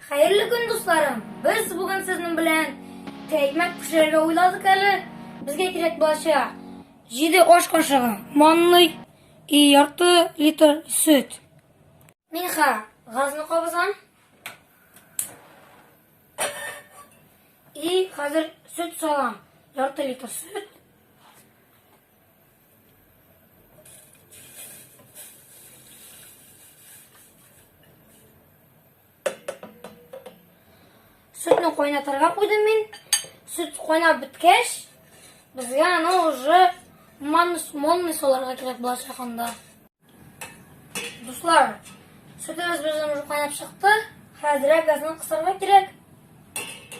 Хәерле көн, дусларым! Без бүген сезнең белән тәкмәк пешерергә уйладык әле. Безгә кирәк булачак 7 аш кашыгы манный и ярты литр сөт. Мин ха газны кабызам. И хәзер сөт салам. Ярты литр сөт. Сөтне кайнатырга куйдым мин. Сөт кайнап беткәч, безгә аны уже манный салырга кирәк булачак анда. Дуслар, сөтебез безнең уже кайнап чыкты. Хәзер газны кысарга кирәк.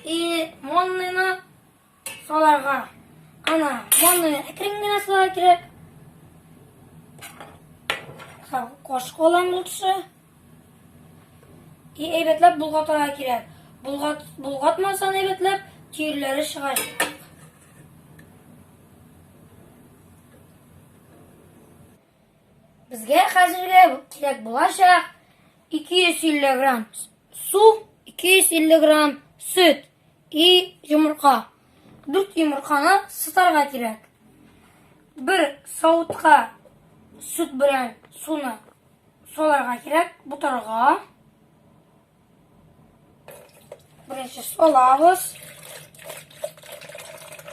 И манныйны саларга. Ана, манныйны әкрен генә салырга кирәк. Кашык алам лучше. И әйбәтләп болгатырга кирәк. Болгат, болгатмасаң әйбәтләп, төерләре чыга. Безгә хәзергә кирәк булачак 250 грамм су, 250 грамм сөт и йомырка. Дүрт йомырканы сытарга кирәк. Бер савытка сөт белән суны саларга кирәк, бутарга. Беренче салабыз.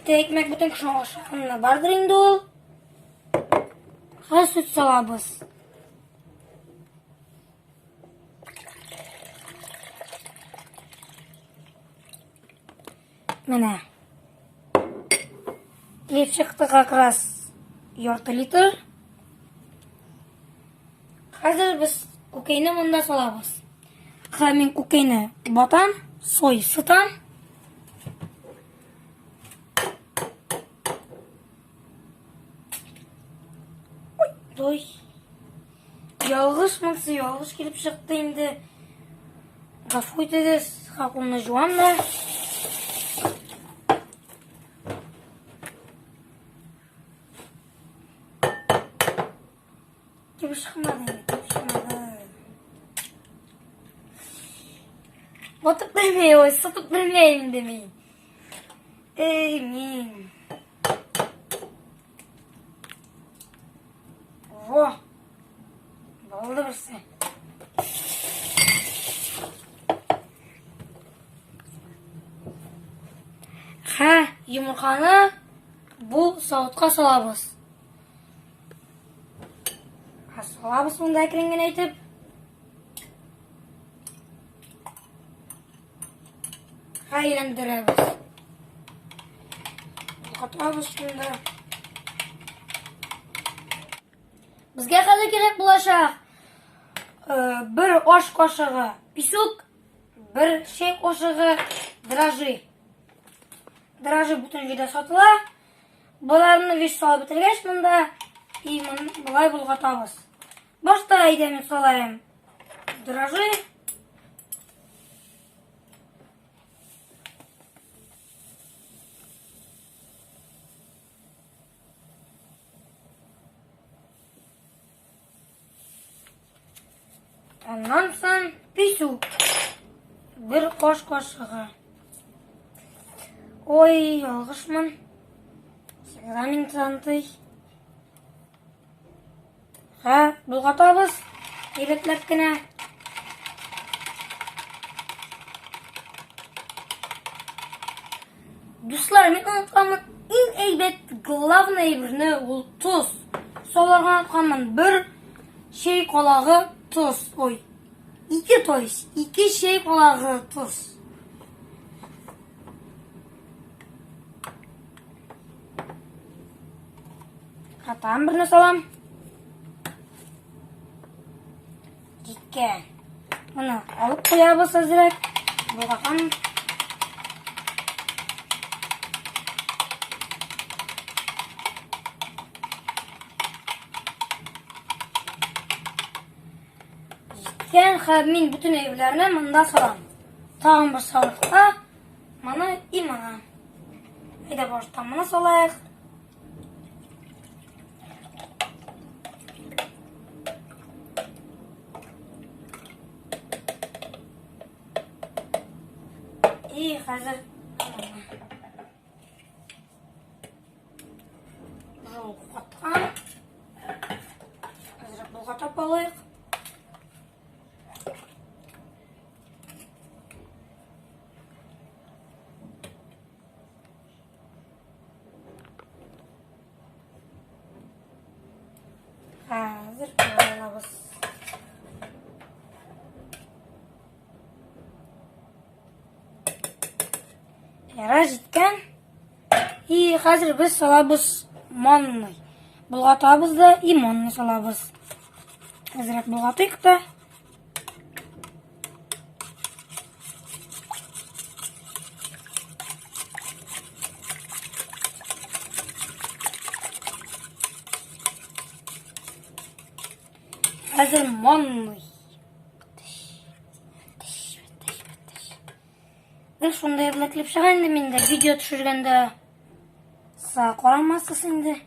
Икмәк бөтен кешенең ашаганда бардыр инде ул. Хәзер сөт салабыз. Менә. Килеп чыкты как раз ярты литр. Хәзер без күкәйне монда салабыз. Хәзер мин күкәйне батам, сой сытам. Ой, ой. Ялгыш монсы ялгыш килеп чыкты инде. Гафу итегез, кулны жуам да. Килеп чыкмады инде, килеп чыкмады. Батып белмәй, ой, сытып белмәйм инде мин. Эй, мин. Во! Булды берсе. Хә, йомырканы бу савытка салабыз. Салабыз монда әкрен генә итеп. Әйләндерәбез. Катабыз шунда. Безгә хәзер кирәк булачак бер аш кашыгы песок, бер чәй кашыгы дрожжи. Дрожжи бөтен җирдә сатыла. Боларны весь салып бетергәч монда и болай болгатабыз. Башта әйдә мин салайым дрожжи. Аннан соң писүк. Бер каш кашыгы. Ой, ялгышмын. Всегда мин тантый. Ха, болгатабыз. Әйбәтләп кенә. Дуслар, мин онытканмын иң әйбәт главный әйберне ул тоз. Салырга онытканмын бер чәй калагы тоз. Ой, ике то есть, ике чәй калагы тоз. Катам берне салам. Җиткән. Моны алып куябыз әзрәк. Болгатам. Җиткән һәм мин бөтен әйберләрне монда салам. Тагын бер савытка моны и моны. Әйдә башта моны салайык. И хәзер жол каткан. Әзрәк болгатып алыйк. Хәзер алабыз. Яра җиткән. И хәзер без салабыз манный. Болгатабыз да и манный салабыз. Әзрәк болгатыйк та. Хәзер манный. Гел шундай белән килеп чыга инде миндә видео төшергәндә. Са карамассыз инде.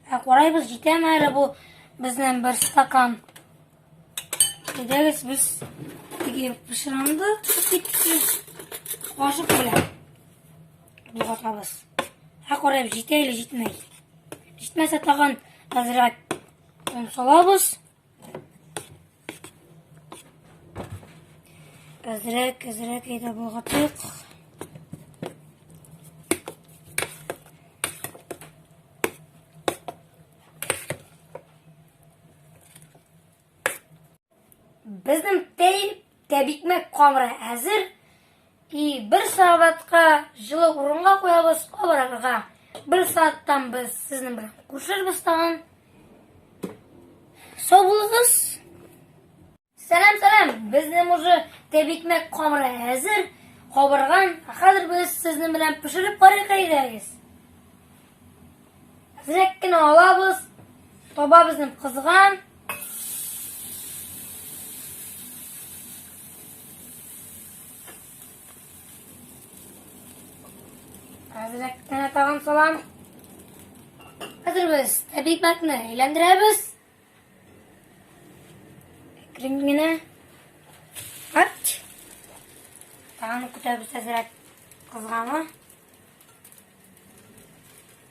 Ә карайбыз, җитәме әле бу безнең бер стакан. Әйдәгез, без теге пешеремде китте. Кашык белән болгатабыз. Ә карайбыз, җитә или җитмәй. Җитмәсә тагын әзрәк он салабыз. Әзрәк, әзрәк әйдә болгатыйк. Безнең тәбикмәк камыры әзер. И бер сәгатькә җылы урынга куябыз кабарырга. Бер сәгатьтән без сезнең белән күрешербез тагын. Сау булыгыз. Сәлам, сәлам! Безнең уже тәбикмәк камыры әзер, кабарган. Ә хәзер без сезнең белән пешереп карыйк әйдәгез. Әзрәк кенә алабыз. Таба безнең кызган. Әзрәк кенә тагын салам. Хәзер без тәбикмәкне әйләндерәбез. Әкрен генә. Ат. Тагын көтәбез әзрәк кызганы.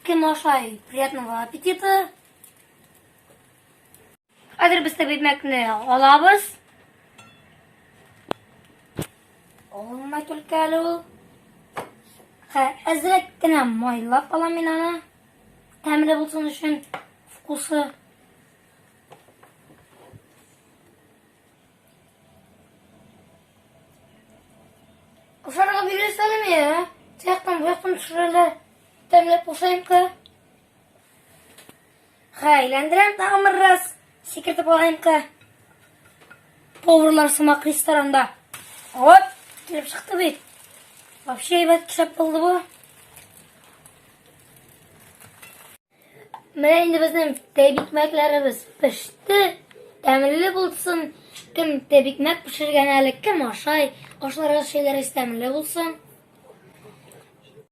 Кем ашай? Приятного аппетита. Хәзер без тәбикмәкне алабыз. Алынмай только әле ул. Әзрәк кенә майлап алам мин аны. Тәмле булсын өчен вкусы. Ашарга бирәсез әле миңа, Тияктан бу яктан төшерәләр. Тәмләп ашайым-ка. Ха, әйләндерәм тагын бер раз. Сикертеп алайым-ка. Поварлар сымак ресторанда. Вот, килеп чыкты бит. Вообще әйбәт шәп булды бу. Менә инде безнең тәбикмәкләребез пеште. Тәмле булсын. Кем тәбикмәк пешергән әле, кем ашай. Ашларыгыз, чәйләрегез тәмле булсын.